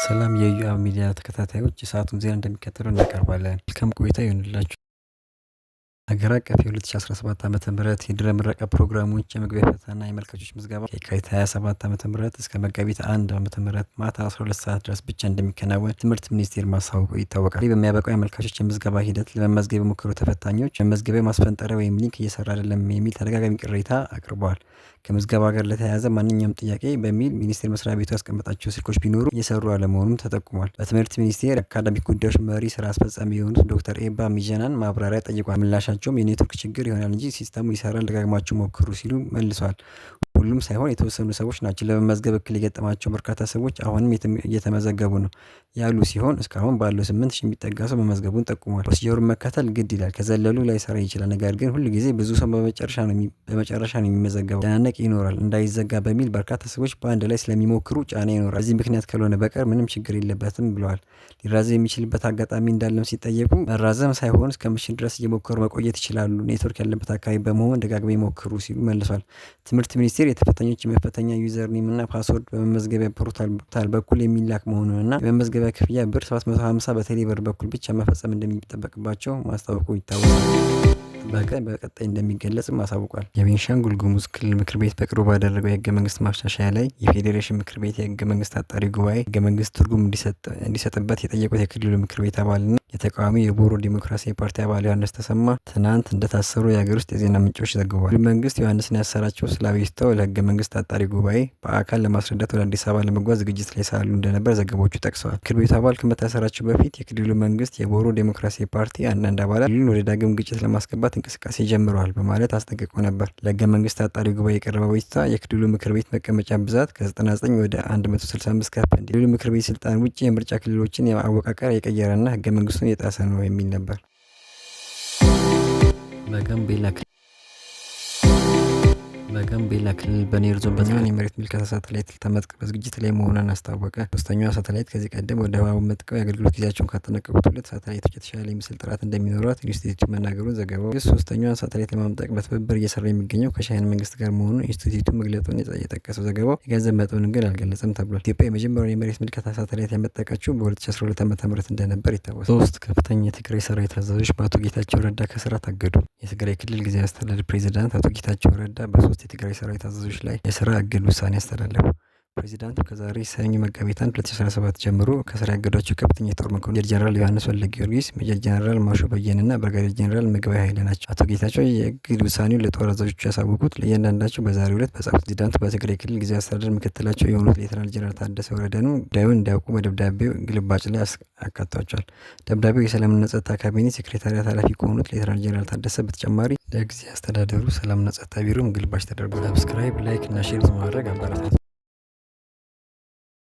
ሰላም የኢዮአብ ሚዲያ ተከታታዮች፣ የሰዓቱን ዜና እንደሚከተለው እናቀርባለን። መልካም ቆይታ ይሆንላችሁ። ሀገር አቀፍ የ2017 ዓ.ም የድህረ ምረቃ ፕሮግራሞች የመግቢያ ፈተና የአመልካቾች ምዝገባ ከየካቲት 27 ዓ.ም እስከ መጋቢት 1 ዓ.ም ማታ 12 ሰዓት ድረስ ብቻ እንደሚከናወን ትምህርት ሚኒስቴር ማሳወቁ ይታወቃል። ይህ በሚያበቃው የአመልካቾች የምዝገባ ሂደት ለመመዝገብ የሞከሩ ተፈታኞች የመመዝገቢያ ማስፈንጠሪያ ወይም link እየሰራ አይደለም የሚል ተደጋጋሚ ቅሬታ አቅርበዋል። ከምዝገባ ጋር ለተያያዘ ማንኛውም ጥያቄ በሚል ሚኒስቴር መስሪያ ቤቱ ያስቀመጣቸው ስልኮች ቢኖሩ እየሰሩ አለመሆኑም ተጠቁሟል። በትምህርት ሚኒስቴር የአካዳሚክ ጉዳዮች መሪ ስራ አስፈጻሚ የሆኑት ዶክተር ኤባ ሚጀናን ማብራሪያ ጠይቋል። ምላሻቸውም የኔትወርክ ችግር ይሆናል እንጂ ሲስተሙ ይሰራል፣ ደጋግማችሁ ሞክሩ ሲሉ መልሰዋል። ሁሉም ሳይሆን የተወሰኑ ሰዎች ናቸው። ለመመዝገብ እክል የገጠማቸው በርካታ ሰዎች አሁንም እየተመዘገቡ ነው ያሉ ሲሆን እስካሁን ባለው 8,000 የሚጠጋ ሰው መመዝገቡን ጠቁሟል። Procedure ኡን መከተል ግድ ይላል። ከዘለሉ ላይሰራ ይችላል። ነገር ግን ሁል ጊዜ ብዙ ሰው በመጨረሻ ነው የሚመዘገበው። መጨናነቅ ይኖራል። እንዳይዘጋ በሚል በርካታ ሰዎች በአንድ ላይ ስለሚሞክሩ ጫና ይኖራል። በዚህ ምክንያት ካልሆነ በቀር ምንም ችግር የለበትም ብለዋል። ሊራዘም የሚችልበት አጋጣሚ እንዳለም ሲጠየቁ መራዘም ሳይሆን እስከ ምሽት ድረስ እየሞከሩ መቆየት ይችላሉ። ኔትወርክ ያለበት አካባቢ በመሆን ደጋግመው ይሞክሩ ሲሉ መልሷል። ትምህርት ሚኒስቴር የተፈታኞች የመፈተኛ username እና password በመመዝገቢያ portal በኩል የሚላክ መሆኑን እና የመመዝገቢያ ክፍያ ብር 750 በቴሌ ብር በኩል ብቻ መፈጸም እንደሚጠበቅባቸው ማስታወቁ ይታወሳል። በቀጣይ እንደሚገለጽም አሳውቋል። የቤንሻንጉል ጉሙዝ ክልል ምክር ቤት በቅርቡ ባደረገው የህገ መንግስት ማሻሻያ ላይ የፌዴሬሽን ምክር ቤት የህገ መንግስት አጣሪ ጉባኤ ህገ መንግስት ትርጉም እንዲሰጥበት የጠየቁት የክልሉ ምክር ቤት አባልና የተቃዋሚ የቦሮ ዲሞክራሲያዊ ፓርቲ አባል ዮሐንስ ተሰማ ትናንት እንደታሰሩ የሀገር ውስጥ የዜና ምንጮች ዘግበዋል። ክልሉ መንግስት ዮሐንስን ያሰራቸው ስለ አቤቱታው ለህገ መንግስት አጣሪ ጉባኤ በአካል ለማስረዳት ወደ አዲስ አበባ ለመጓዝ ዝግጅት ላይ ሳሉ እንደነበር ዘገባዎቹ ጠቅሰዋል። ምክር ቤቱ አባል ከመታሰራቸው በፊት የክልሉ መንግስት የቦሮ ዲሞክራሲያዊ ፓርቲ አንዳንድ አባላት ክልሉን ወደ ዳግም ግጭት ለማስገባት እንቅስቃሴ ጀምረዋል በማለት አስጠንቅቆ ነበር። ለህገ መንግስት አጣሪ ጉባኤ የቀረበው አቤቱታ የክልሉ ምክር ቤት መቀመጫ ብዛት ከ99 ወደ 165 ከፍ እንዲል፣ የክልሉ ምክር ቤት ስልጣን ውጭ የምርጫ ክልሎችን አወቃቀር የቀየረና ህገ መንግስቱን የጣሰ ነው የሚል ነበር። በጋምቤላ ክልል በኑዌር ዞን በተኛውን የመሬት ምልከታ ሳተላይት ልታመጥቅ በዝግጅት ላይ መሆኗን አስታወቀ። ሶስተኛዋ ሳተላይት ከዚህ ቀደም ወደ ህዋ መጥቀው የአገልግሎት ጊዜያቸውን ካጠናቀቁት ሁለት ሳተላይቶች የተሻለ የምስል ጥራት እንደሚኖራት ኢንስቲትዩቱ መናገሩን ዘገባው ሶስተኛዋን ሳተላይት ለማምጠቅ በትብብር እየሰራ የሚገኘው ከቻይና መንግስት ጋር መሆኑን ኢንስቲትዩቱ መግለጡን የጠቀሰው ዘገባው የገንዘብ መጠኑን ግን አልገለጸም ተብሏል። ኢትዮጵያ የመጀመሪያውን የመሬት ምልከታ ሳተላይት ያመጠቀችው በ2012 ዓ.ም እንደነበር ይታወሳል። ሶስት ከፍተኛ የትግራይ ሰራዊት አዛዦች በአቶ ጌታቸው ረዳ ከስራ ታገዱ። የትግራይ ክልል ጊዜያዊ አስተዳደር ፕሬዚዳንት አቶ ጌታቸው ረዳ በሶስት የትግራይ ሰራዊት አዛዦች ላይ የስራ እግድ ውሳኔ አስተላለፉ። ፕሬዚዳንቱ ከዛሬ ሰኞ መጋቢት 1 2017 ጀምሮ ከስራ ያገዷቸው ከፍተኛ የጦር መኮንን ሜጀር ጀነራል ዮሐንስ ወልደ ጊዮርጊስ፣ ሜጀር ጀነራል ማሾ በየነና ብርጋዴር ጀነራል ምግበይ ኃይለ ናቸው። አቶ ጌታቸው የእግድ ውሳኔውን ለጦር አዛዦቹ ያሳወቁት ለእያንዳንዳቸው በዛሬው ዕለት በጻፉት ፕሬዚዳንቱ በትግራይ ክልል ጊዜያዊ አስተዳደር ምክትላቸው የሆኑት ሌተናል ጀነራል ታደሰ ወረደንም ጉዳዩን እንዲያውቁ በደብዳቤው ግልባጭ ላይ አካቷቸዋል። ደብዳቤው የሰላምና ጸጥታ ካቢኔ ሴክሬታሪያት ኃላፊ ከሆኑት ሌተናል ጀነራል ታደሰ በተጨማሪ ለጊዜያዊ አስተዳደሩ ሰላምና ጸጥታ ቢሮም ግልባጭ ተደርጓል። Subscribe፣ like እና share በማድረግ አበረታቱ።